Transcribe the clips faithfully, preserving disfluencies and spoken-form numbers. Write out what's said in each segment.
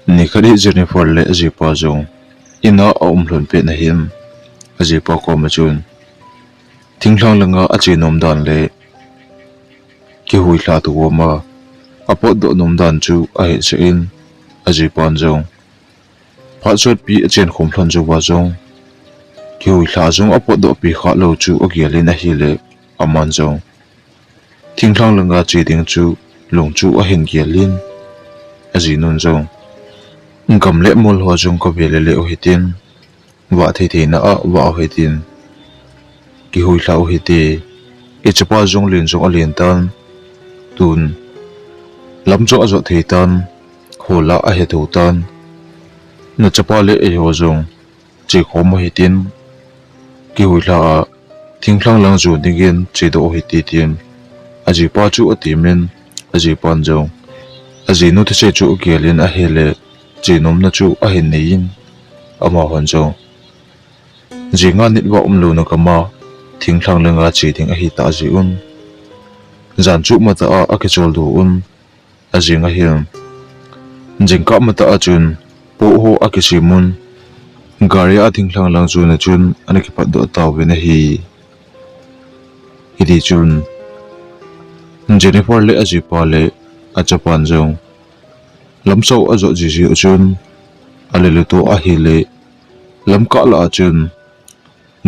Nikhat hi Jennifer le ajipa jong in a aum lhon pet nahin, ajipa koma chun thinglhang langa ache nom dan le kihuilha toh koma apotdoh nom dan chu ahetsah in, ajipan jong phat sotpi achen khom lhon jouva jong kihuilha jong apotdoh pi khalou chu agel in ahile, aman jong thinglhang langa che ding chu lung chu ahin gel in, ajinun jong gam le mol ho jong kave lele u hitin, vah thei theina a vah u hitin, kihuilha u hite, ichapa jong len jong alen tan, tun lam jong ajot thei tan, hol a ahe thou tan, nachapa le eiho jong che khom u hitin, kihuilha a thinglhang lang jon dingin chedoh u hite tin ajipa chu atemin, ajipan jong ajinu thusei chu agel in ahile, che nomna chu ahin nei in, amahon jong jing a nit vah umlouna gam a thinglhang langa che ding ahitah jeh un, jan chu matah a akicholdo un, ajing ahin, jingkah matah a chun poh ho akisem un, gari a thinglhang lang jona chun ana kipatdoh tauvin ahi. Hitichun Jennifer le ajipa le achapan jong lamsao ajot jiji u chun, alelutah ahile, lamkah lah a chun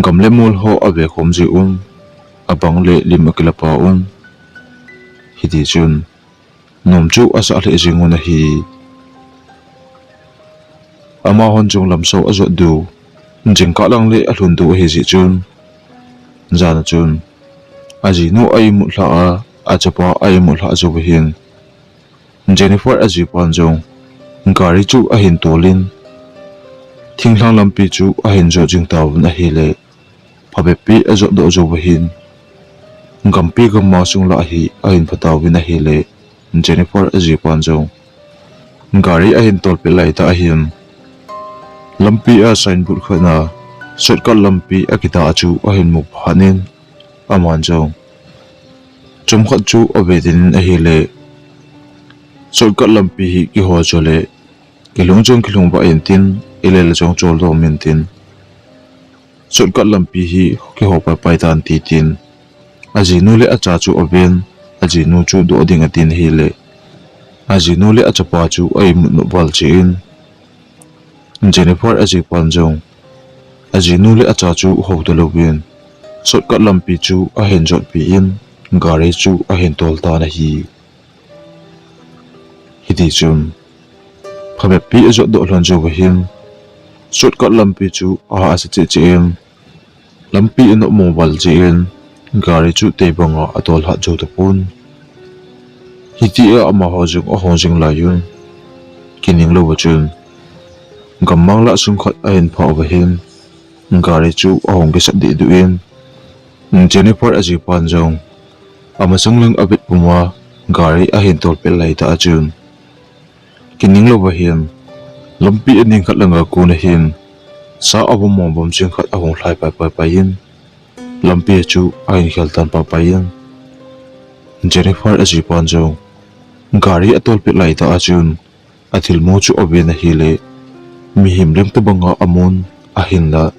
gam le mol ho ave khom ji un, abang le lim akilapa un. Hitichun nom chu asah lheh jing un ahi. Amahon jong lamsao ajot diu, jingkah lang le alhun diu ahijeh chun, jan a chun ajinu a-imut lhah a, achapa a-imut lhah jouva hin, Jennifer ajipan jong gari chu ahin tol in, thinglhang lampi chu ahin jot jing tauvin ahile, phabeppi ajotdoh jouva hin, gampi gamma sung lah hi ahin pha tauvin ahile, Jennifer ajipan jong gari ahin tolpeh laitah ahin, lampi a signboard khat a shortcut lampi akidah chu ahin mu phat in, aman jong chomkhat chu ave den in ahile, shortcut lampi hi kiho chule kilhung jong kilhung vah intin, ilel jong choldo intin, shortcut lampi hi kiho paipai tan, titin ajinu le acha chu aven, ajinu chu doh ding atin ahile, ajinu le achapa chu a-imut nop val cheh in, Jennifer ajipan jong ajinu le acha chu houto louvin, shortcut lampi chu ahin jotpi in, gari chu ahin tol tan ahi. Hitichun phabeppi ajotdoh lhon jouva hin, shortcut lampi chu ahahsa cheh cheh in, lampi anopmo val jeh in, gari chu teibanga atol hat jou tapon. Hitia amaho jong ahung jing laiyun, kining louva chun gammang lah sung khat ahin phah uva hin, gari chu ahung kisat dehduh in, Jennifer ajipan jong amasang lang avet puma gari ahin tolpeh laitah a chun, kining louva hin, lampi aning khat langa kona hin, sa avom mong vom jing khat ahung lhai paipai in, lampi chu ahin khel tan paipai in, Jennifer ajipan jong gari atolpeh laitah a chun, athilmu chu aven ahile, mihem lem tobanga amun, ahinla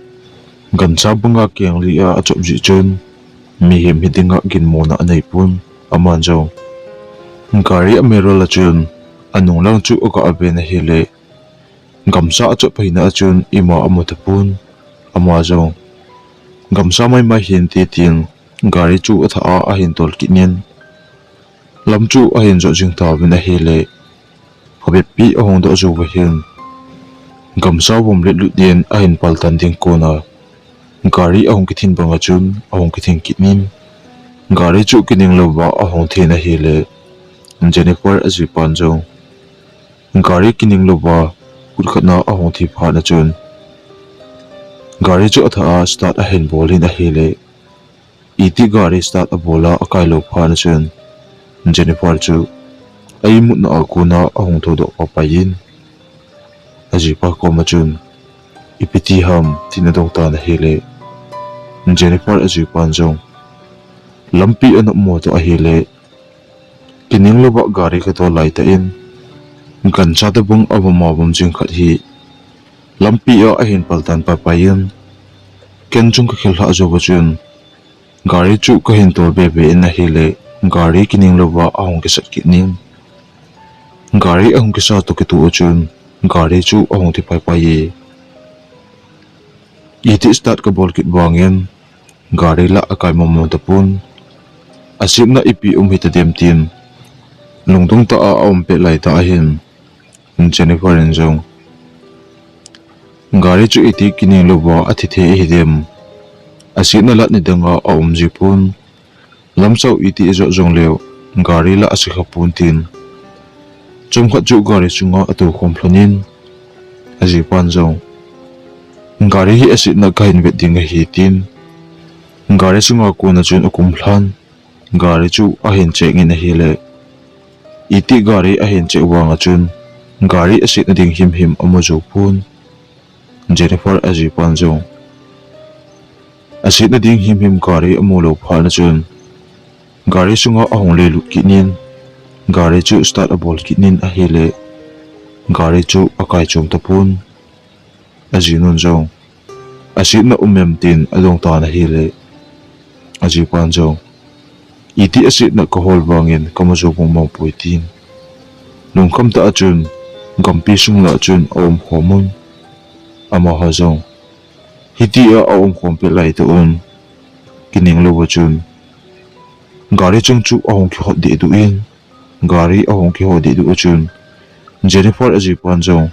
gancha banga kengli a achop jeh chun, mihem hidinga ginmona aneipon. Aman jong gari a mirror a chun anung lang chu aga ven ahile, gamsa achop phaina a chun ima amu tapon. Ama jong gamsa maimai hinte tin, gari chu athah a ahin tol kit in, lam chu ahin jot jing tauvin ahile, phabeppi ahung doh jouva hin, gamsa vom letlut din ahin paltan ding kona, gari ahung kithin banga chun ahung kithin kit in, gari chu kining louva ahung thin ahile, Jennifer ajipan jong gari kining louva kut khat na ahung thi phat a chun, gari chu athah a start ahin bol in ahile, iti gari start abol a akailou phat a chun, Jennifer chu a-imutna a kona ahung thoudoh paipai in, ajipa koma chun, ipi ti ham, tin adong tan ahile, Jennifer ajipan jong lampi anopmo toh ahile, kining louva gari katol laitah in, Gancha tabang a vama vam jing khat hi lampi a ahin paltan paipai in, ken chung ka khel lhah jou va chun, gari chu ka hin tol be be in ahile, gari kining louva ahung kisat kit nin, gari ahung kisa toh kitoh a chun, gari chu ahung thi paipai e. Iti start ka bol kit vangin, gari lah akai mong mong tapon. Asetna ipi um hita dem tin, lungdong tah a aum pet lai tah ahin, Jennifer in jong, gari chu iti kining louva athi thei ahi dem. Asetna lah nidang a aum ji pon. Lamsao iti ijot jongleu, gari lah ase kha pon tin, chomkhat chu gari chunga atou khom lhonin, ajipan jong, gari hi asetna kahin vet ding ahi tin, gari chunga kona chun akum lhan, gari chu ahin check in ahile, iti gari ahin check vanga chun, gari asetna ding himhim amu jou pon. Jennifer ajipan jong, asetna ding himhim gari amu lou phat na chun, gari chunga ahung lelut kit nin, gari chu start abol kit nin ahile, gari chu akai chom tapon. Ajinun jong, asetna um em tin adong tan ahile, ajipan jong, iti asetna kahol vangin kamu jou mong mong poi tin, lungkham tah a chun, gampi sung lah chun aum khomun. Amaho jong, hitia aum khom pet lai tah un, kining louva chun, gari chung chu ahung kihot dehduh in, gari ahung kihot dehduh a chun, Jennifer ajipan jong,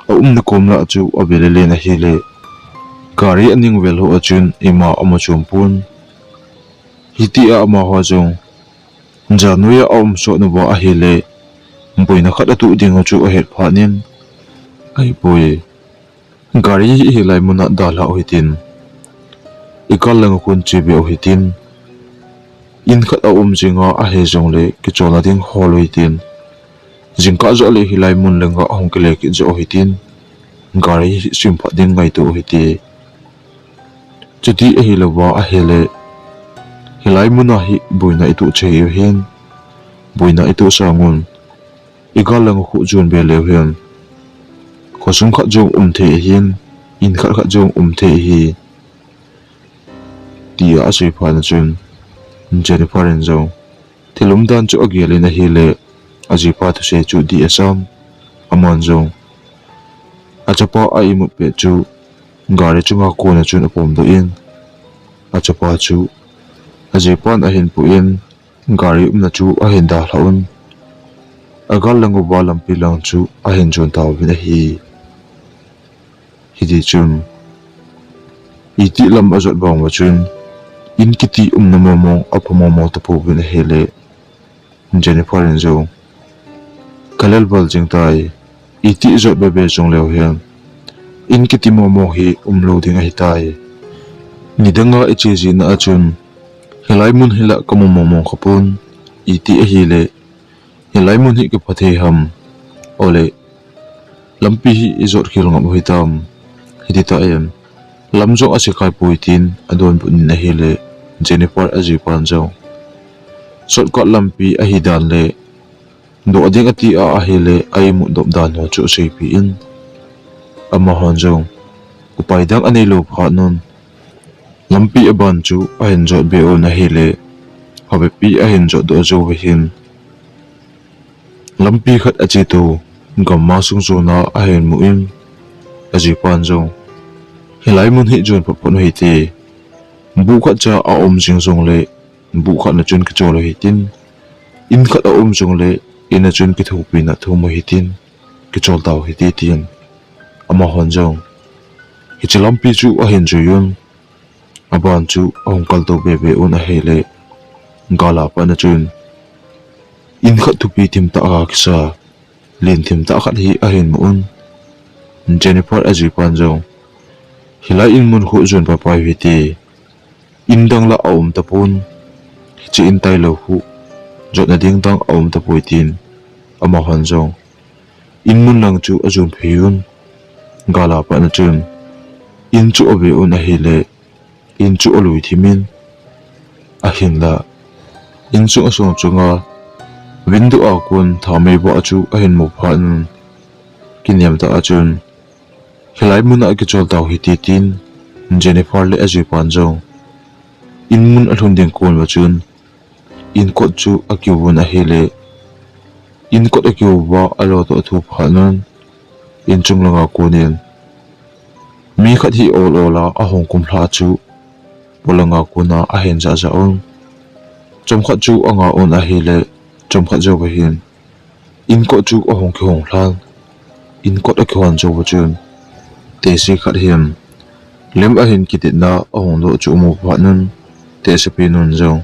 aumna kom lah chu ave lelen ahile, gari aning vel ho a chun ima amu chom pon. Hitia amaho jong, janoiya aum sot nauva ahile, boina khat atoh ding u chu ahet phatnin, ahipoi, gari hi hilai muna dalhah u hitin, igal langa khun che be u hitin, in khat aum jinga ahi jongle kicholna ding hol u hitin, jingkah joh le hilai mun langa ahung kile kit joh u hitin, gari hi simphat ding ngaito u hite. Chuti ahilouva ahile, hilai muna hi boina itoh cheh u hin, boina itoh sangun, igal langa khu jon be leu hin, khosung khat jong um thei ahin, in khat khat jong um thei ahi, tia asei phat na chun, Jennifer in jong, thil umdan chu agel in ahile, ajipa thusei chu dih asan. Aman jong, achapa a imut pet chu, gari chunga kona chun apomdoh in, achapa chu, ajipan ahin pui in, gari umna chu ahin dalha un, agal lang uva lampi lang chu ahin jon tauvin ahi. Hiti chun, iti lam ajot vang uva chun, in kiti umna mong mong apha mong mong tapouvin ahile, Jennifer in jong, kalel val jing tai, iti jot be be jongleu hin, in kiti mong mong hi umlou ding ahitai. Nidanga iche jina a chun, hilai mun hi lah kamu mong mong khapon, iti ahile, hilai mun hi kipha thei ham, ole, lampi hi ijot khel ngam u hitam, hiti tah in, lam jong ase khai poi tin adonbut in ahile, Jennifer ajipan jong, shortcut lampi ahi dan le, doh ding ati a ahile, a imut dop dan ho chu aseipeh in, amahon jong, upai dang aneilou phat nun, lampi aban chu ahin jot be un ahile, phabepi ahin jotdoh jou ve hin, lampi khat achetou, gamma sung jona ahin mu in, ajipan jong, hilai mun hi jon phot phot u hite, buh khat cha aum jing jongle, buh khat na chun kichol u hitin, in khat aum jongle, in a chun kithopina thum u hitin, kichol tau hite tin, amahon jong, hiche lampi chu ahin jui un, aban chu ahung kaltou be be un ahile, gal a pat na chun, in khat thupi thimtah a kisa, len thimtah khat hi ahin mu un. Jennifer ajipan jong, hilai in mun khu jon paipai u hite, in dang lah aum tapon, hiche in tailou khu jotna ding dang aum tapoi tin, amahon jong, in mun lang chu ajon phei un, gal a pat na chun, in chu ave un ahile, in chu alui thim in, ahinla, in chung asung chunga, Window a kon thamei vah chu ahin mu phat un, kinem tah a chun, "Hilai mun a kichol tau hite," tin Jennifer le ajipan jong in mun alhun ding kon uva chun, in kot chu akiu vun ahile, in kot akiu uva alo toh athu phat un, in chung langa kon in mi khat hi ol ol a ahung kumlha chu, polanga kon a ahin jah jah un. Chomkhat chu anga un ahile, chomkhat jou uva hin in kot chu ahung kihong lhan. In kot akihon jou uva chun, tehse khat hin lem ahin kidetna ahung doh chu amu phat un, tehsepi nun jong,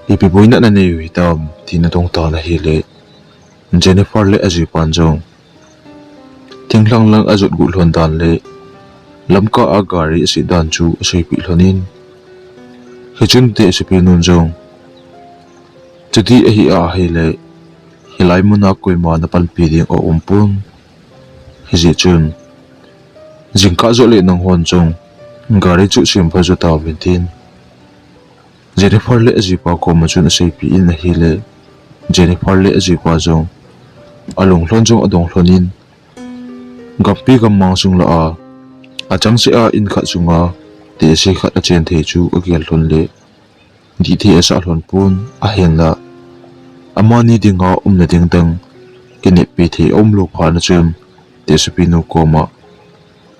"Ipi boina nanei u hitam?" tin adong tan ahile, Jennifer le ajipan jong, thinglhang lang ajot got lhon dan le lamka a gari aset dan chu aseipeh lhon in, hichun tehsepi nun jong, "Chuti ahi ahile, hilai mun a koima napanpi ding aum pon. Hijeh chun, jingkah joh le nanghon jong gari chu sem pha jo tauvin," tin Jennifer le ajipa koma chun aseipeh in ahile, Jennifer le ajipa jong alung lhon jong adong lhon in, gampi gammang sung lah a, achangseh a in khat sunga tehse khat achen thei chu agel lhon le, dihthei asah lhon pon, ahinla amani dinga umna ding dang kineppi thei aum lou phat na chun, tehsepi nu koma,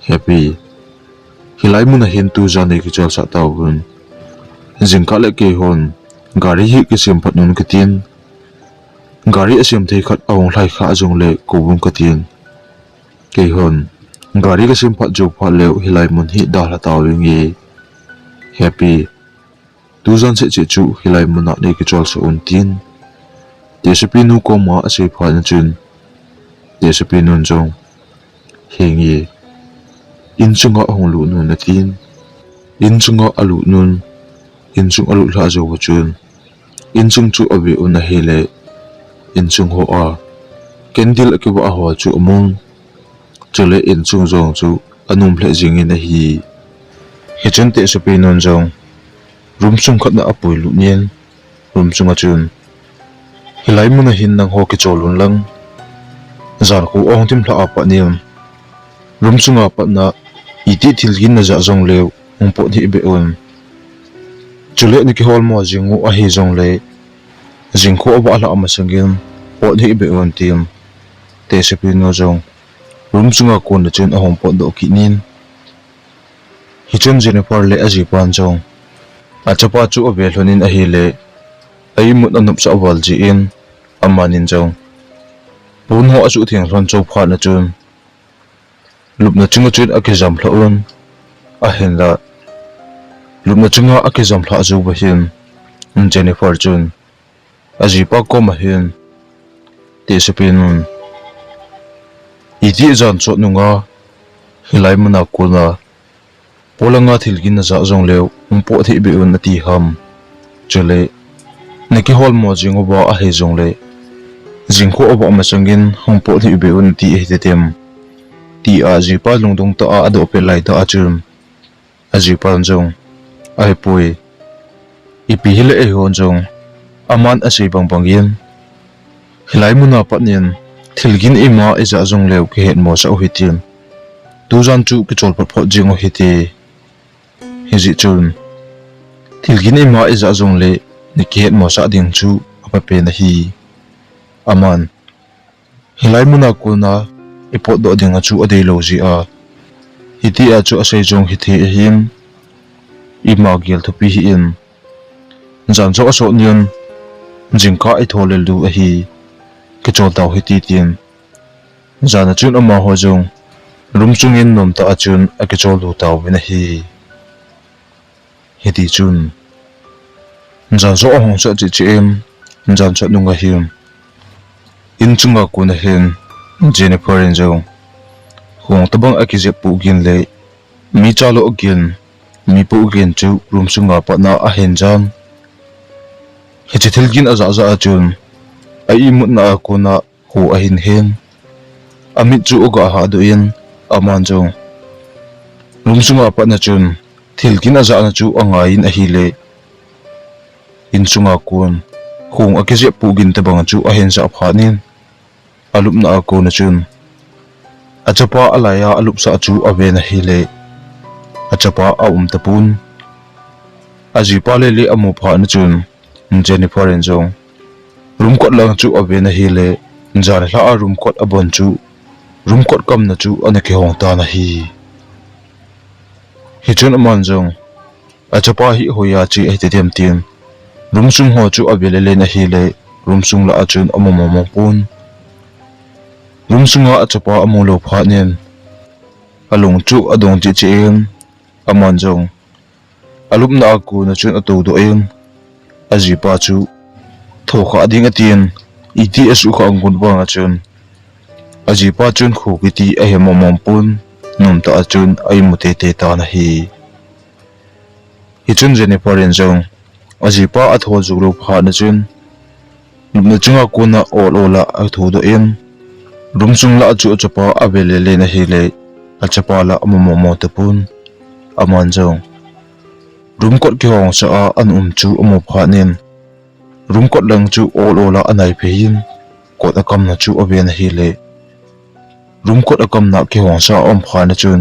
"Hepi, hilai mun a hin tujan nei kicholsah tauvin. Jingkah le keihon gari hi kisem phat un katin, gari asem thei khat ahung lhai kha jongle kou vun katin. Keihon gari kasem phat jou phat leu hilai mun hi dalha tau inge. Hepi, tujan seh cheh chu hilai mun a nei kicholsah un," tin tehsepi nu koma asei phat na chun, tehsepi nun jong, "Henge, in chunga ahung lut un," atin. In chunga alut un, in chung alut lhah jou uva chun, in chung chu ave un ahile, in chung ho a candle akivah ho chu amun. Chule in chung jong chu anum lheh jing in ahi. Hichun tehsepi nun jong room sung khat na apui lut in, room sunga chun, "Hilai mun a hin nangho kichol un lang. Jan khu ahung thim lhah a pat in, room sunga pat na itih thil gin najah jongleu hung pot hih beh un. Chule nakihol mo jing u ahi jongle, jing khu avah lhah masang in pot hih beh un," tin tehsepi nu jong room sunga kon a chun ahung potdoh kit in. Hichun Jennifer le ajipan jong achapa chu ave lhon in ahile, a-imut anopsah val jeh in, amanin jong pon ho asuh theng lhon cheh phat na chun, lupna chunga chun akijam lhah un, ahinla lupna chunga akijam lhah jou uva hin, Jennifer chun ajipa koma hin, "Tehsepi nun, itih jan chot nunga hilai mun a kon a polanga thil gin najah jongleu hung pot hih beh un ati ham? Chule nakihol mo jing uva ahi jongle, jing khu avah masang in hung pot hih beh un ati ahi tetem," tia ajipa lungdong tah a adoh pet lai tah a chun, ajipan jong, "Ahipoi, ipi hile eihon jong aman asei bang bang in, hilai mun a pat in thil gin ima ijah jongleu kihet mosah u hitin, tujan chu kichol phot phot jing u hite. Hijeh chun thil gin ima ijah jongle nakihet mosah ding chu aphapen ahi. Aman hilai mun a kon a ipotdoh ding a chu adeilou jeh a, hitia chu asei jong hithei ahin, ima gel thupi hih in. Jan joh asot nin, jingkah itho lel diu ahi, kichol tau hite," tin. Jan a chun amaho jong room chung in nomtah a chun akichol lut tauvin ahi. Hiti chun jan joh ahung sot cheh cheh in, jan sot nung ahin, in chunga kon a hin Jennifer in jong hung tabang akijep pu gin le mi chalo gin, mi pu gin chu room sunga pat na ahin jan. Hiche thil gin ajah jah a chun a-imutna a kon a khu ahin hen. Amit chu aga hahdoh in, aman jong room sunga pat na chun thil gin ajah na chu angai in ahile, in chunga kon khong akijep pohgin tobang chu ahin jah phat in, alupna a kona chun achapa alaiya alupsah chu aven ahile, achapa aum tapon. Ajipa lele amu phat in chun Jennifer in jong room kot lang chu aven ahile, janhi lhah a room kot abon chu, room kot kamna chu ana kihong tan ahi. Hichun aman jong, achapa hi hoiya che ahi tadem tin, room sung ho chu avel alen ahile, room sung lah a chun amu mong mong pon. Room sunga achapa amu lou phat in, alung chu adong cheh cheh in, aman jong alupna a kona chun atou doh in, ajipa chu thokhah ding atin, iti asuhkhah got vanga chun, ajipa chun kho kiti ahe mong mong pon, nomtah a chun a-imu teitei tan ahi. Hichun Jennifer in jong ajipa atho jou lou phat in chun, lupna chunga kona ol ol a athou doh in, room sung lah a chu achapa avel alen ahile, achapa lah amu mong mong tapon. Aman jong room kot kihong sah a ana um chu amu phat in, room kot lang chu ol ol a anai phei in, kot akamna chu aven ahile, room kot akamna kihong sah a aum phat in chun,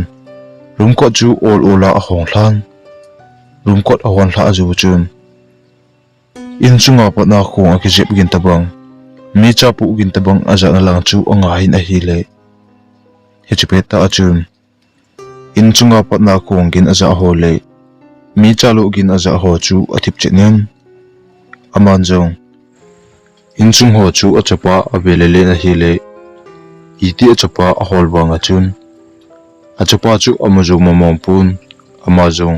room kot chu ol ol a ahong lhan. Room kot ahon lhah jou chun, insunga patna khong akijep gin tobang, mi cha pohgin tobang ajahna lang chu angaiyin ahile, hiche pettah a chun, insunga patna khong gin ajah ho le mi chalo gin ajah ho chu athip chet in, aman jong insung ho chu achapa avel alen ahile, iti achapa ahol vanga chun, achapa chu amu jou mong mong pon, ama jong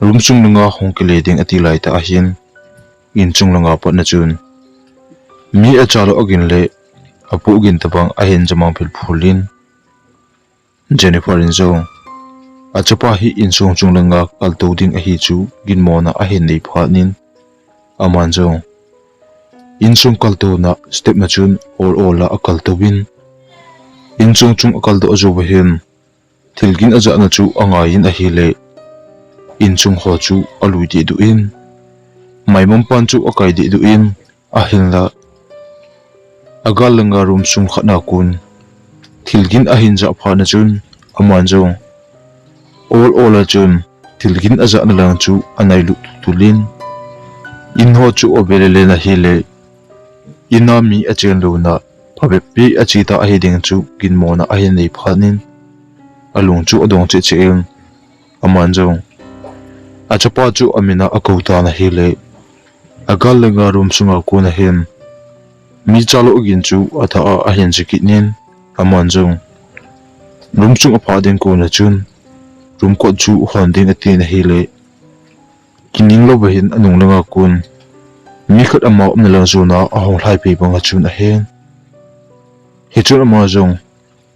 room sung langa hung kile ding ati laitah ahin, insung langa patna chun mi achalo agin le apohgin tobang ahin jamang philphul in, Jennifer in jong achapa hi insung chung langa kaltou ding ahi chu ginmona ahin nei phat in, aman jong insung kaltouna step na chun ol ol a akaltouvin, insung chung akaldoh jouva hin, thil gin ajahna chu angaiyin ahile, insung ho chu alui dehduh in, maimam pan chu akai dehduh in, ahinla agal langa room sung khatna kon thil gin ahin jah phat in chun, aman jong ol ol a chun thil gin ajahna lang chu anailut tultul in, in ho chu avel alen ahile, ina mi achen louna phabep pi ache ta ahi ding chu ginmona ahin nei phat in, alung chu adong cheh cheh in, aman jong achapa chu amin a akou tan ahile, agal langa room sunga kona hin mi chalo gin chu athah a ahin che kit in, aman jong room sung aphah ding kona chun, room kot chu hon ding atin ahile, kining louva hin anung langa kon mi khat ama umna lang jona ahung lhai phei banga chun ahen. Hichun ama jong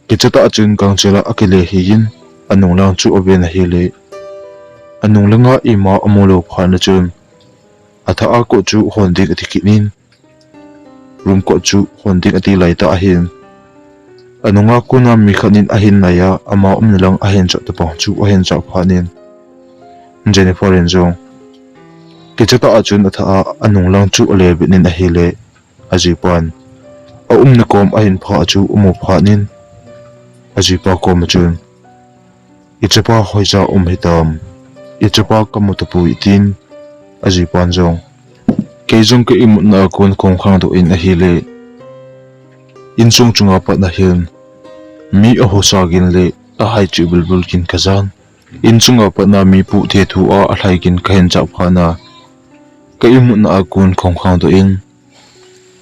kichatah a chun gangchel a akile hih in, anung lang chu aven ahile, anung langa ima amu lou phat in chun, athah a kot chu hon ding ati kit in, room kot chu hon ding ati laitah ahin, anunga kona mi khat in ahin naiya ama umna lang ahin chah tobang chu ahin chah phat in, Jennifer in jong kichatah a chun athah a anung lang chu ale vet in ahile, ajipan aumna kom ahin phah chu amu phat in, ajipa koma chun, ichapa hoiya um hitam, ichapa kamu tapoi, tin, ajipan jong, kei jong ka imutna a kon kahung khangdoh in ahile, insung chunga patna hin mi ahosa gin le ahaicheh bulbul gin kajan. Insunga patna mi puhthe thu a alhai gin kahin chah phat in, ka imutna a kon kahung khangdoh in,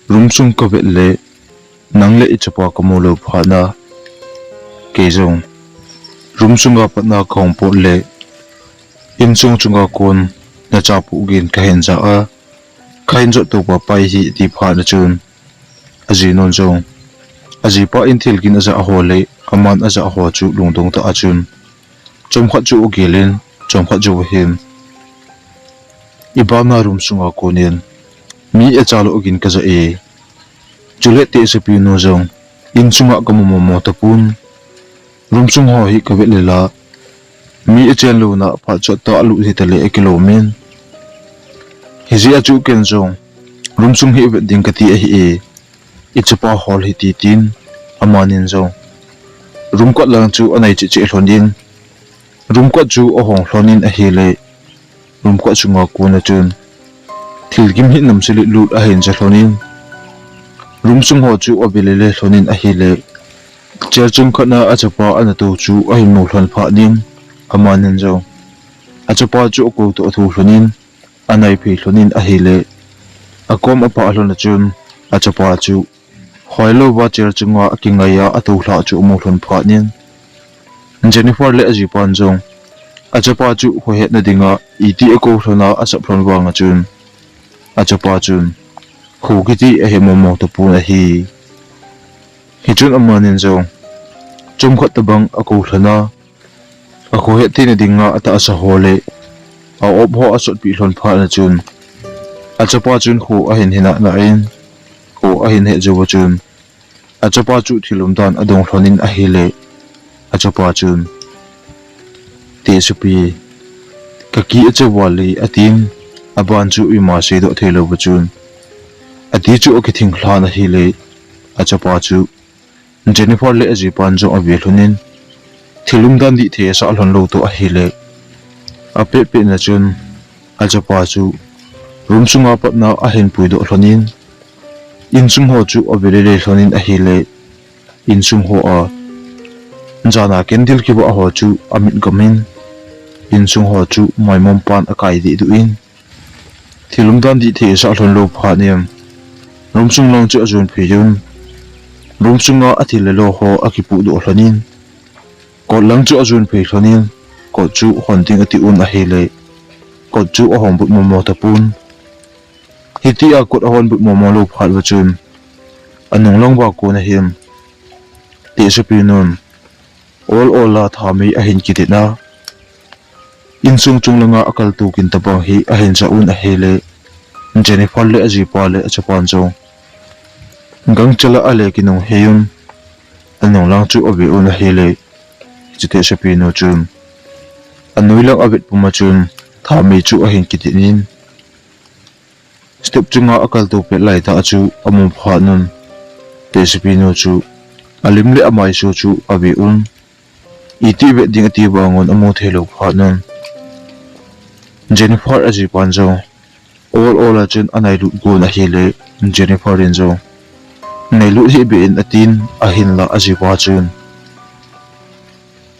room sung kavet le, nang le ichapa kamu lou phat in, kei jong room sunga patna kahung pot le, insung chunga kon nacha puh gin kahin jah a, kahin jot touva pai hih ti phat in chun, ajinu'n jong ajipa in thil gin ajah ho le aman ajah ho chu lungdong tah a chun, chomkhat chu agel in, chomkhat jouva hin, ibana room sunga kon in mi achalou gin kajah e, chule tehsepi nu jong insunga kamu mong mong tapon, room sung ho hi kavet le la, mi achen louna phat chot tah a alut hitale akilom in, hijeh a chu ken jong Room sung hi vet ding kati ahi e, ichapa hol hite tin, amanin jong room kot lang chu anai cheh cheh lhonin, room kot chu ahong lhonin ahile, room kot sunga kona chun thil kim hi namse le lut ahin ja lhonin, room sung ho chu ave le le lhonin ahile, chair chung khat na achapa ana tou chu ahin mu lhon phat in, amanin jong achapa chu akou toh athu lhonin, anai phei lhonin ahile, akom apah lhon a chun achapa chu hoilouva chair chunga akingai a atou lhah chu amu lhon phat in, Jennifer le ajipan jong achapa chu khohetna dinga iti akou lhon a asap lhon vang a chun, achapa chun kho kiti ahe mong mong tapon ahi. Hichun amanin jong chomkhat tobang akou lhon a, akhohet theina dinga atahsa ho le a-op ho asotpi lhon phat a chun, achapa chun kho ahin he nana in, kho ahin he jou a chun, achapa chu thil umdan adong lhonin ahile, achapa chun, Tehsepi, kaki ache val e, atin, aban chu ima seidoh theilouva chun, ati chu akithing lhan ahile, achapa chu Jennifer le ajipan jong ave lhonin, thil umdan dih thei asah lhon lou toh ahile, apeh peh na chun, achapa chu room sunga patna ahin puidoh lhonin, insung ho chu ave le le lhonin ahile, insung ho a jana candle kivah ho chu amit gamin, insung ho chu maimom pan akai dehduh in, thil umdan dih thei asah lhon lou phat in, room sung lang chu ajon phei un, room sunga athil le lo ho akipudoh lhonin, kot lang chu ajon phei lhonin, kot chu hon ding ati un ahile, kot chu ahong but mong mong tapon. Hitia kot ahon but mong mong lou phat uva chun, anung lang uva kona hin, Tehsepi nun ol ol a thamei ahin kidit a, insung chung langa akaltou kin tobang hi ahin ja un ahile, Jennifer le ajipa le achapan jong gangchel a ale kinung hei un, anung lang chu ave un ahile, hiche Tehsepi nu chun anoi lang avet pum a chun thamei chu ahin kidit in, step chunga akaltou pet laitah a chu amu phat un, Tehsepi nu chu alim le amaiso chu ave un, iti vet ding ati vangun amu theilou phat un, Jennifer ajipan jong ol ol a chun anailut gon ahile, Jennifer in jong, nailut hih beh in atin, ahinla ajipa chun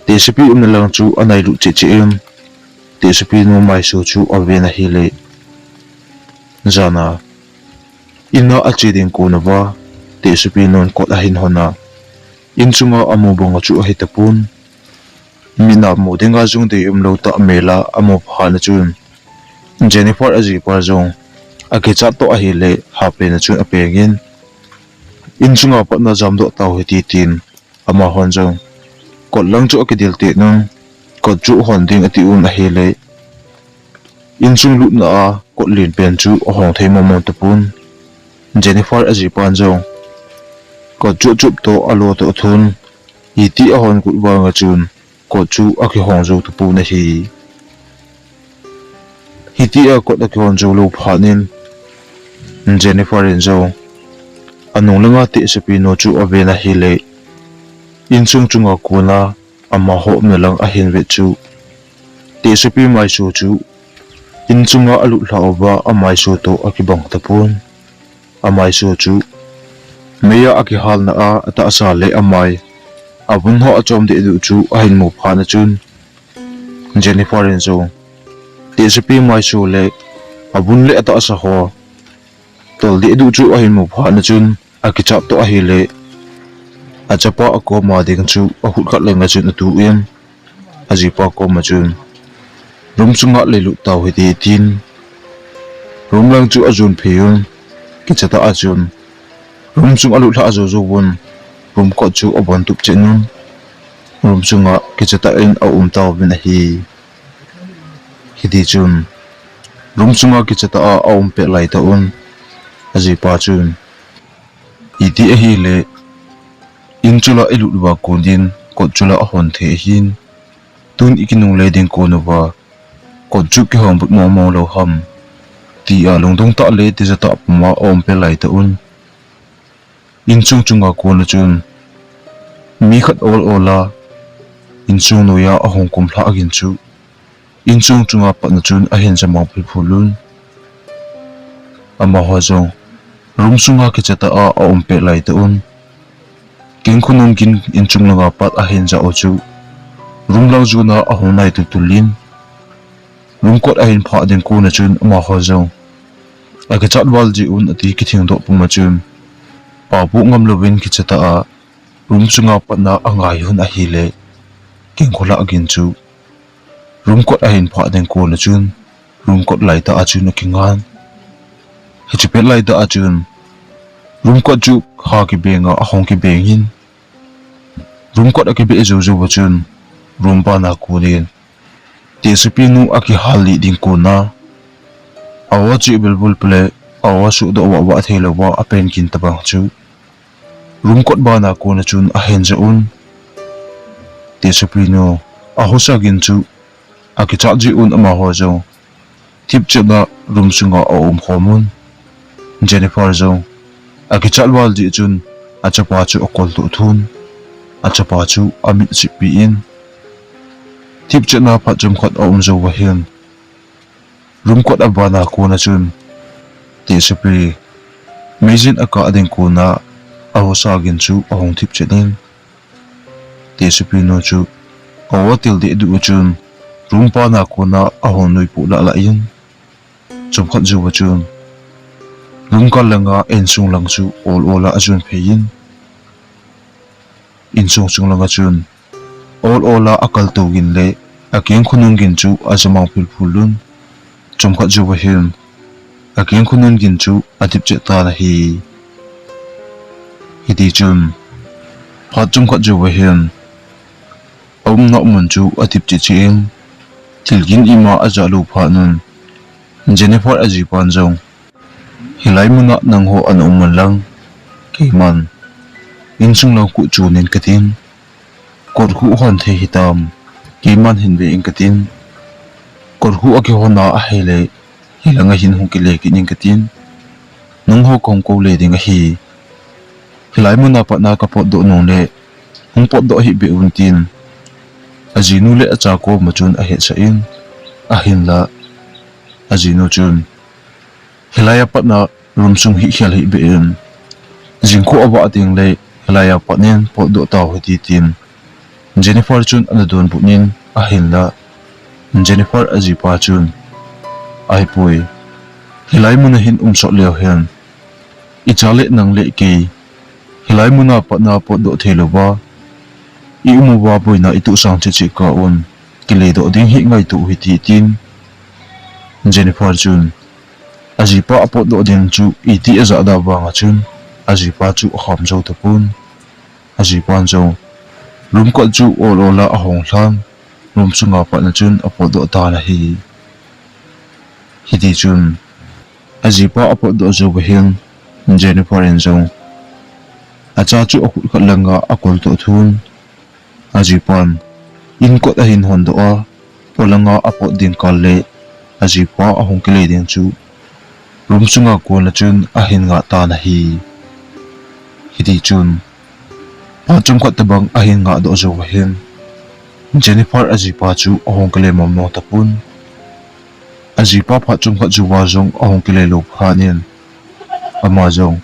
Tehsepi umna lang chu anailut cheh cheh in, Tehsepi nu maiso chu aven ahile, jana in a ache ding kon uva, Tehsepi nun kot ahin hon a, insunga amu banga chu ahi tapon. Mit a mu dinga jong deium lou tah mel a amu phat a chun, Jennifer ajipa jong akichat toh ahile, hapena chun apengin, insunga patna jamdoh tau hite tin, amahon jong kot lang chu akidel teh un, kot chu hon ding ati un ahile, insung lutna a kot len pen chu ahong thei mong mong tapon. Jennifer ajipan jong kot chu achup toh alo toh athun, iti ahon kut vang a chun kot chu akihong jou tapon ahi. Hitia kot akihon jou lou phat in, Jennifer in jong anung langa Tehsepi nu chu aven ahile, insung chunga kona amaho umna lang ahin vet chu, Tehsepi maiso chu insunga alut lhah uva amaiso toh akibang tapon. Amaiso chu mei a akihalna a atahsa le amai, avun ho achom dehduh chu ahin mu phat a chun, Jennifer in jong Tehsepi maiso le avun le atahsa ho tol dehduh chu ahin mu phat a chun, akichat toh ahile, achapa akoma ding chu akhut khat langa chun atu in, ajipa koma chun, room sunga leilut tau hite tin, room lang chu ajon phei un, kichatah a chun room sung alut lhah jou jouvun, room kot chu abon tup chen un, room sunga kichatah in aum tauvin ahi. Hitichun, room sunga kichatah a aum pet laitah un, ajipa chun, iti ahile, in chu la ilut uva kon in kot chu la ahon thei ahin, tun ikinungle ding kon uva kot chu kihong but mong mong lou ham? tia lungdong tah le tija tah puma aum pet laitah un, inchung chunga kona chun mi khat ol ol a inchung noiya ahung kumlhah gin chu inchung chunga patna chun ahin jamang phulphul un. Amaho jong room sunga kicha tah a aum pet laitah un, kengkhonung gin inchung langa pat ahin jah u chu room lang jona ahung nai tultul in, room kot ahin phah ding kona chun amaho jong akichat val jeh un ati kithing doh puma chun, paopoh ngam louvin kicha tah a room sunga patna angai un ahile, kengkho lah gin chu room kot ahin phah ding kona chun room kot laitah a chun akingan. Hiche pet laitah a chun room kot chu ha kibenga ahung kibeng in, room kot akibeh jou jouva chun room bana konin tehsepinu akihal lih ding kona aoa cheh bulbul pele, aoa suhdoh vahvah theilouva apen gin tobang chu room kot bana kona chun ahin jah un. Tehsepinu ahosa gin chu akichat jeh un amaho jong thipchetna room sunga aum khom un. Jennifer jong akichat val jeh chun achapa chu akoltoh thun, achapa chu amit chihpeh in, thipchetna phat chomkhat aum jouva hin room kot abana kona chun tehsepi meijin akah ding kona ahosa gin chu ahung thipchet in, tehsepinu chu aoa til dehduh a chun room bana kona ahung nuipoh lahlah in, chomkhat jouva chun room kal langa insung lang chu ol ol a ajon phei in, insung chung langa chun ol ol a akaltou gin le akengkhonung gin chu ajamang phulphul un. Chomkhat jouva hin akengkhonung gin chu athipchet tan ahi. Hitichun phat chomkhat jouva hin aumna mun chu athipchet cheh in, thil gin ima ajah lou phat un Jennifer ajipan jong, hilai muna nangho ana um un lang, keiman insung lang khu chon in katin, kotkhu hon thei hitam, keiman hin ve in katin, kotkhu akihon a ahile hilanga hin hung kile kit in katin, nangho kahung kou le ding ahi. Hilai muna patna kapotdoh nung le hung potdoh hih beh un tin, ajinu le acha koma chun ahetsah in, ahinla ajinu chun, hilai a patna room sung hih khel hih beh in, jingkah avah teng le hilai a pat in potdoh tau hite tin Jennifer chun ana donbut in, ahinla Jennifer ajipa chun, ahipoi, hilai muna hin um sot leu hen, icha le nang le kei hilai muna patna potdoh theilouva i um uva boina itoh sang cheh cheh kah un, kiledoh ding hi ngaito u hite tin Jennifer chun ajipa apotdoh ding chu iti ajah da vanga chun ajipa chu akham jou tapon, ajipan jong room kot chu ol ol a ahong lhan, room sunga patna chun apotdoh tan ahi. Hitichun ajipa apotdoh jouva hin Jennifer in jong acha chu akhut khat langa akoltoh thun, ajipan inkot ahin hondoh a, polanga apot ding kal le ajipa ahung kile ding chu room sunga kona chun ahin ngah tan ahi. Hitichun phat chomkhat tobang ahin ngahdoh jouva hin Jennifer ajipa chu ahung kile mongmong tapon, ajipa phat chomkhat jouva jong ahung kile lou phat in, ama jong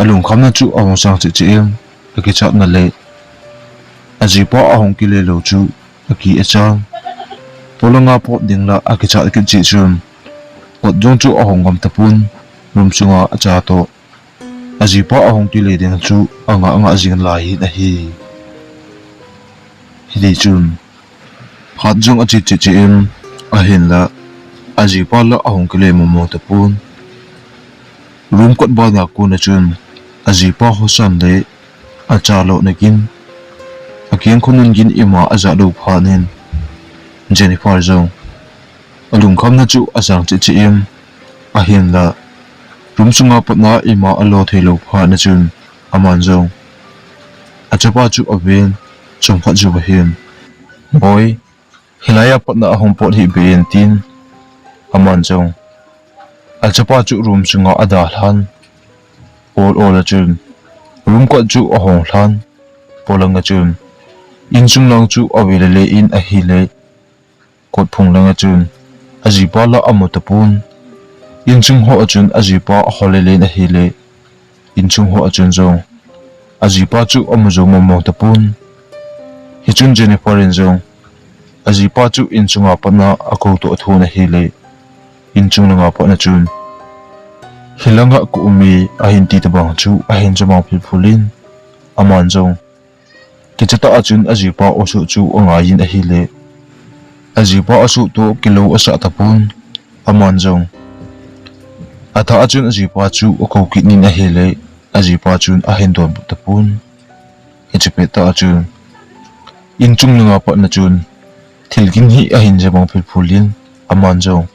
alungkhamna chu ahung sang cheh cheh in, akichatna le ajipa ahung kile lou chu aki achan, polanga pot ding la akichat kit cheh chun, kot jong chu ahong ngam tapon, room sunga acha toh ajipa ahung kile ding chu angah angah jing lai in ahi. Hitichun phat jong ache cheh cheh in, ahinla ajipa la ahung kile mongmong tapon, room kot bana kona chun ajipa hosan le acha lohna gin, akengkhonung gin ima ajah lou phat in Jennifer jong alungkhamna chu asang cheh cheh in, ahinla room sunga patna ima alo theilou phat na chun aman jong achapa chu aven, chomkhat jouva hin, Boi, hilai a patna ahung pot hih beh in tin, aman jong Achapa chu room sunga adalhan, ol ol a chun room kot chu ahong lhan, polang a chun insung lang chu avelele in ahile, kot phung lang a chun ajipa la amu tapon. Insung ho a chun ajipa aholele in ahile, insung ho a chun jong ajipa chu amu jou mong mong tapon. Hichun Jennifer in jong ajipa chu insunga patna akoudoh thon ahile, insung langa patna chun, "Hilanga ka um e," ahin ti tabang chu ahin jamang philphul in, aman jong kichatah a chun ajipa osuh chu angai in ahile, ajipa osuh toh kilou asah tapon. Aman jong atha a chun ajipa chu akou kit in ahile, ajipa chun ahin donbut tapon. Hiche pettah a chun insung langa patna chun thil gin hi ahin jamang philphul in, aman jong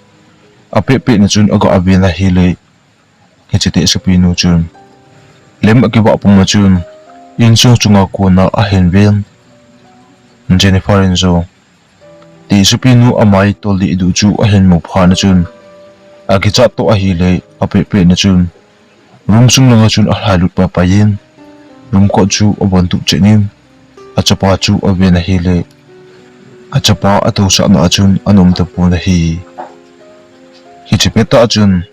apehpeh na chun aga aven ahile, hiche tehsepinu chun lem akivah pum a chun insung chunga kona ahin ven. Jennifer in jong tehsepinu amai tol dehduh chu ahin mu phat na chun, akichat toh ahile, apehpeh na chun room sung langa chun alhailut paipai in, room kot chu abon tup chet in, achapa chu aven ahile, achapa atousahna a chun ana um tapon ahi. Hiche pettah a chun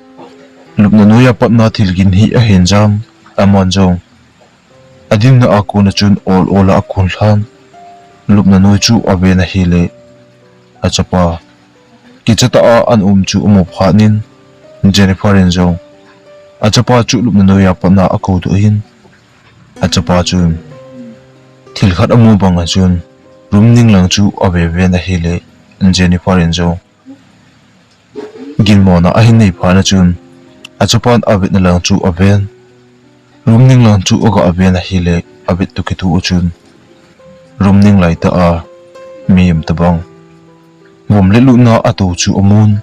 lupna noiya patna thil gin hi ahin jam, aman jong adinna a kona chun ol ol a akon lhan, lupna noi chu aven ahile, achapa kichatah a ana um chu amu phat in, Jennifer in jong achapa chu lupna noiya patna akoudoh in, achapa chun thil khat amu bang a chun room ning lang chu ave ven ahile, Jennifer in jong ginmona ahin nei phat na chun achapan avetna lang chu aven. Room ning lang chu aga aven ahile, avet toh kitoh a chun room ning laitah a mi um tabang vom le lutna atou chu amun.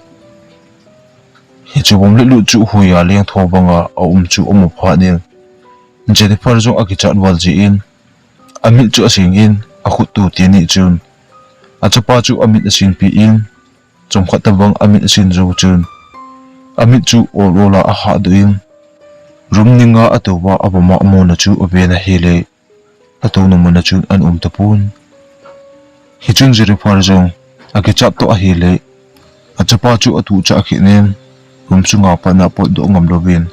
Hiche vom le lut chu huiya lengtho banga aum chu amu phat in, Jennifer jong akichat val jeh in, amit chu asing in, akhut toh teni chun achapa chu amit asingpi in, chomkhat tabang amit asing jou chun amit chu ol ol a ahahdoh in, room ninga atouva avoma amuna chu aven ahile, atouna muna chun ana um tapon. Hichun Jennifer jong akichat toh ahile, achapa chu atuhchah kit in, room sunga patna apotdoh ngam louvin,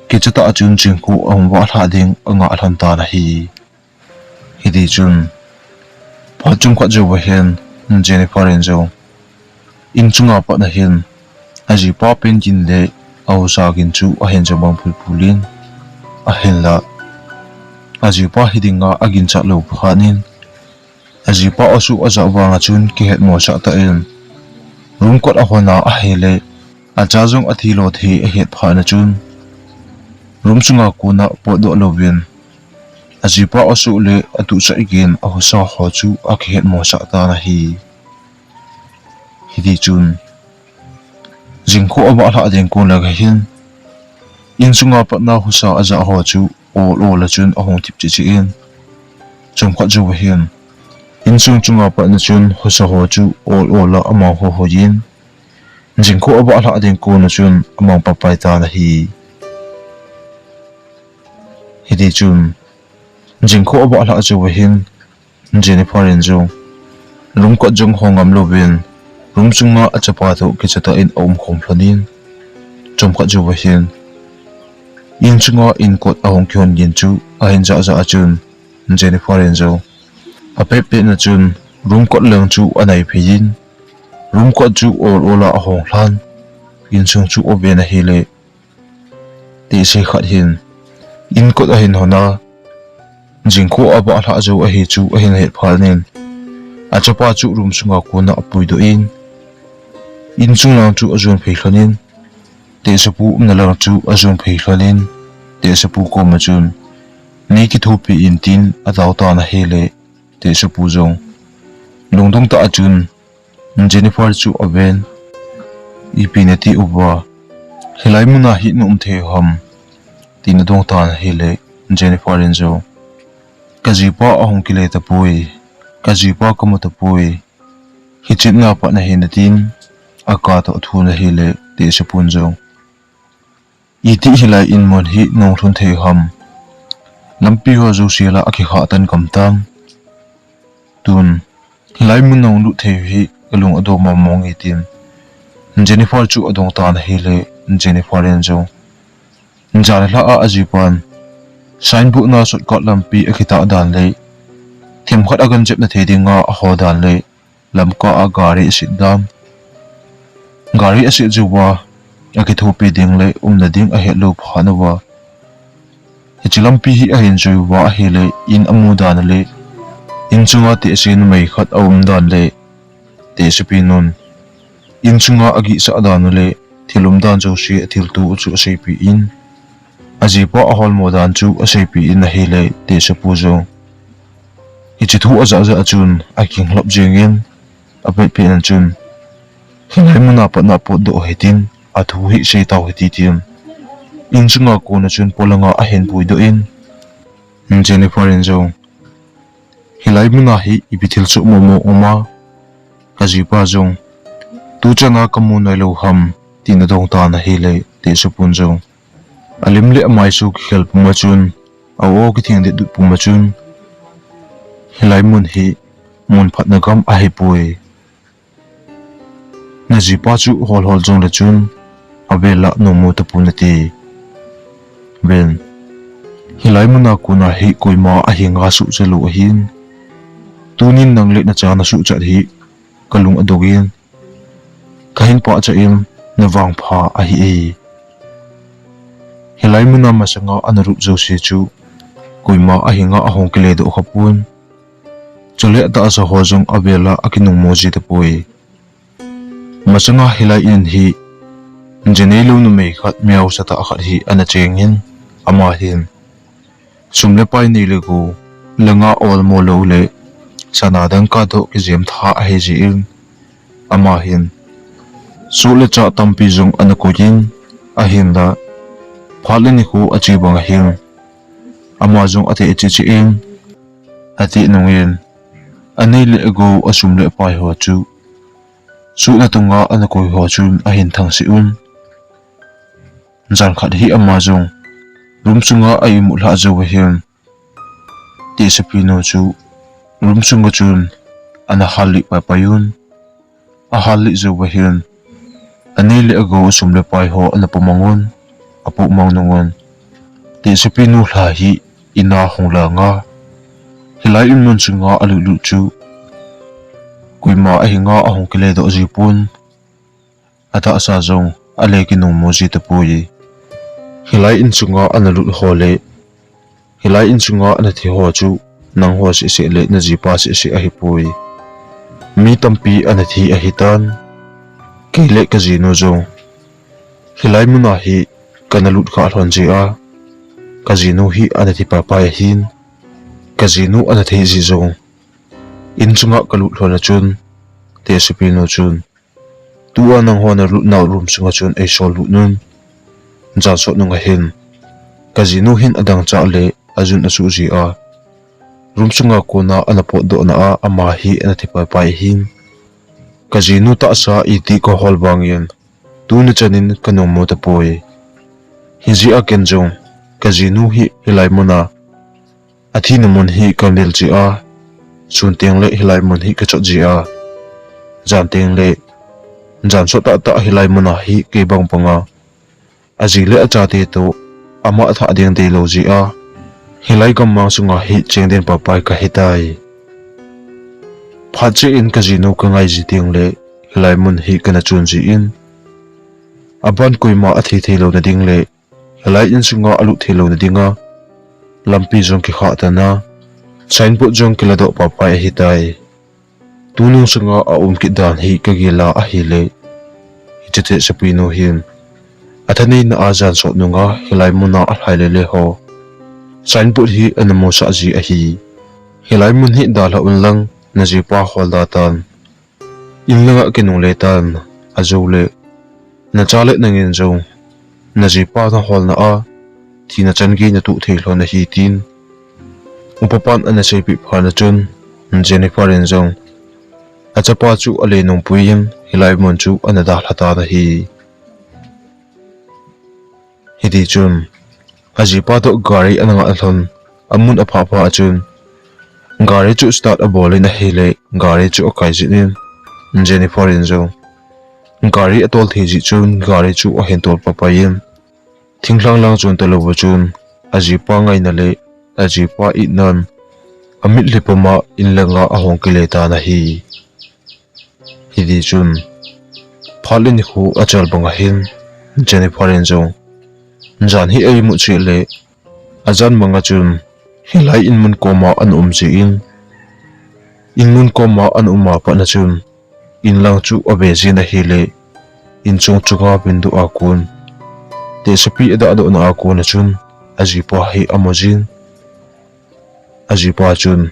kichatah a chun jingkho ahung vahlhah ding angah lhon tan ahi. Hitichun phat chomkhat jouva hin Jennifer in jong insunga patna hin ajipa pen gin le ahusa gin chu ahin jamang phulphul in, ahinla ajipa hidinga aginchat lou phat in, ajipa osuh ajah vanga chun kihetmosah tah in room kot ahon a ahile, acha jong athi lou thei ahet phat na chun room sunga kona potdoh louvin, ajipa osuh le atuhchah gin ahusa ho chu akihetmosah tan ahi. Hitichun jingkho avahlhah ding kon langa hin insunga patna husa ajah ho chu ol ol a chun ahung thip cheh cheh in, chomkhat jouva hin insung chunga patna chun husa ho chu ol ol a amang hoihoi in, jingkho avahlhah ding kona chun amang paipai tan ahi. Hitichun jingkho avahlhah jouva hin Jennifer in jong room kot jong hong ngam louvin, room sunga achapa toh kichatah in aumkhom lhon in, chomkhat jouva hin insunga inkot ahung kihon gin chu ahin jah jah a chun, Jennifer in jong apehpeh na chun room kot lang chu anaiphei in, room kot chu ol ol a ahong lhan, insung chu aven ahile, tehse khat hin inkot ahin hon a, jingkho avahlhah jou ahi chu ahin het phat in, achapa chu room sunga kona apuidoh in, insung lang chu ajon phei lhon in, tehsepu umna lang chu ajon phei lhon in, tehsepu koma chun, "Nei kithopi in," tin atao tan ahile, tehsepu jong lungdong tah a chun Jennifer chu aven, "Ipi nati uva, hilai muna hi na um thei u ham?" tin adong tan ahile, Jennifer in jong, "Kajipa ahung kile tapoi, kajipa kamu tapoi, hiche a pat nahi," atin, akatoh thon ahile, tehsepun jong, Iti hilai in mun hi nahung lhun thei ham? Lampi ho jouse la akikha tan kam tam. Tun, hilai mun nahung lut thei hi kalung adong mong mong e tin Jennifer chu adong tan ahile, Jennifer in jong jan lha a ajipan signboard na shortcut lampi akitah dan le themkhat aganjep na thei dinga aho dan le lamka a gari aset dan. Gari aset jouva akithopi ding le umna ding ahet lou phat uva, hiche lampi hi ahin jui uva ahile in amu dan le in chunga tehse numei khat aum dan le tehsepi nun in chunga agihsah dan u le thil umdan jouse athilto u chu aseipeh in, ajipa aholmo dan chu aseipeh in ahile, tehsepu jong hiche thu ajah jah chun akinglhap jengin, apet pet in chun, hilai muna patna potdoh hitin, athu hi seitau hite tin, in chunga kona chun polanga ahin puidoh in, Jennifer in jong, hilai muna hi ipi thil soh momo um a, kajipa jong tuchana kamu nailou ham, tin adong tan ahile, tehsepun jong alim le amaisu kikhel puma chun, a-o kithengdet dut puma chun, hilai mun hi mun phatna gam ahipoi. Najipa chu hol hol jongle chun avel a nungmu tapon nate. Ven, hilai muna kona hi koima ahinga suhchat lou ahin, tunin nang le nacha nasuhchat hi kalung adong in, kahin pachat in, navangpha ahi e. Hilai muna masanga ana lut jouse chu koima ahinga ahung kiledoh khapon, chule atahsa ho jong avel a akinungmo ji tapoi. Masanga hilai in hi jinei lou numei khat miausatah khat hi ana chengin, ama hin sum le pai nei le gou, langa olmo lou le sana dangka toh kijem tha ahijin, ama hin sot le chah tampi jong ana koiyin, ahinla phat le nikho ache bang ahin, ama jong ateh cheh cheh in, ateh nungin, anei le agou, asum le apai ho chu sot na tunga ana koi ho chun ahin thangse un. Jan khat hi ama jong room sunga a-imut lhah jouva hin, tehsepinu chu room sunga chun ana hallih paipai un. Ahallih jouva hin, anei le agou, asum le pai ho ana pomang un, apomang nungun, tehsepinu lha hi ina hung langa, hilai in mun sunga alut lut chu koima ahinga ahung kiledoh jipon, atahsa jong ale kinungmo ji tapoi. Hilai in sunga ana lut ho le hilai in sunga ana thi ho chu nangho seh seh le najipa seh seh ahipoi. Mi tampi ana thi ahitan. Kei le kajinu jong hilai muna hi kana lut kha lhon jeh a, kajinu hi ana thi paipai ahin, kajinu ana thei jeh jong in sunga kalut lhon a chun, tehsepinu chun, tua nangho nalut nau room sunga chun eisol lut un. Jan sot nunga hin kajinu hin adangchah le ajun asuh jeh a, room sunga kona ana potdoh na a, ama hi ana thi paipai ahin, kajinu tahsa iti kahol vangin tuni chanin kanungmo tapoi. Hijeh a ken jong kajinu hi hilai muna athina mun hi kavel jeh a, sun teng le hilai mun hi kachot jeh a, jan teng le jan sot tahtah hilai muna hi kei bang banga aji le achate toh ama athah ding deilou jeh a, hilai gammang sunga hi chengden paipai kahitai. Phat cheh in kajinu kangai ji teng le hilai mun hi kana chon jin, aban koima athei theilouna ding le hilai in sunga alut theilouna dinga lampi jong kikhah tan a, signboard jong kiladoh paipai ahitai. Tunung sunga aum kit dan hi kagel a ahile, hiche tehsepinu hin athaneina a jan sot nunga hilai muna alhai le le ho signboard hi ana musah ji ahi. Hilai mun hi dalha unlang, najipa holda tan. In langa kinungle tan, ajou le nacha le nangin jong najipa naholna a thina chan gei natoh thei lhon ahi, tin upapan ana seipeh phat a chun, Jennifer in jong achapa chu ale nungpuiyin hilai mun chu ana dalha tan ahi. Hiti chun ajipa toh gari ana ngah lhon, amun aphah pha a chun gari chu start abol in ahile gari chu akai jin in Jennifer in jong gari atol thei jeh chun gari chu ahin tol papai in, thinglhang lang chon talou va chun ajipa ngaina le ajipa itnan amitlhi puma in langa ahung kile tan ahi. Hiti chun phat le nikho achal bang ahin Jennifer in jong jan hi eimut cheh le ajan manga chun hilai in mun koma ana um jeh in, in mun koma ana um a pat na chun in lang chu ave jin ahile in chung chunga window a kon tehsepi adah doh na a kon a chun ajipa hi amu jin. Ajipa chun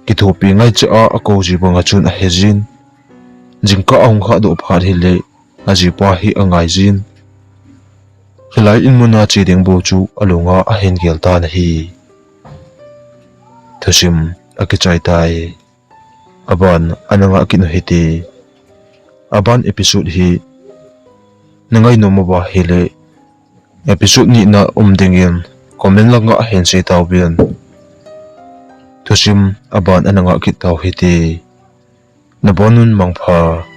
kithopi ngaicha a akou ji bang a chun ahe jin. Jingkah ahung khah doh phat hile ajipa hi angai jin. Hilai in mun a che ding bou chu alunga ahin gel tan ahi. Thusim akichai tai. Aban ana ngah kit u hite. Aban episode hi na ngainom uva ahile episode ni na um dingin comment langa hin sei tauvin. Thusim aban ana ngah kit tau hite. Nabon un mangpha.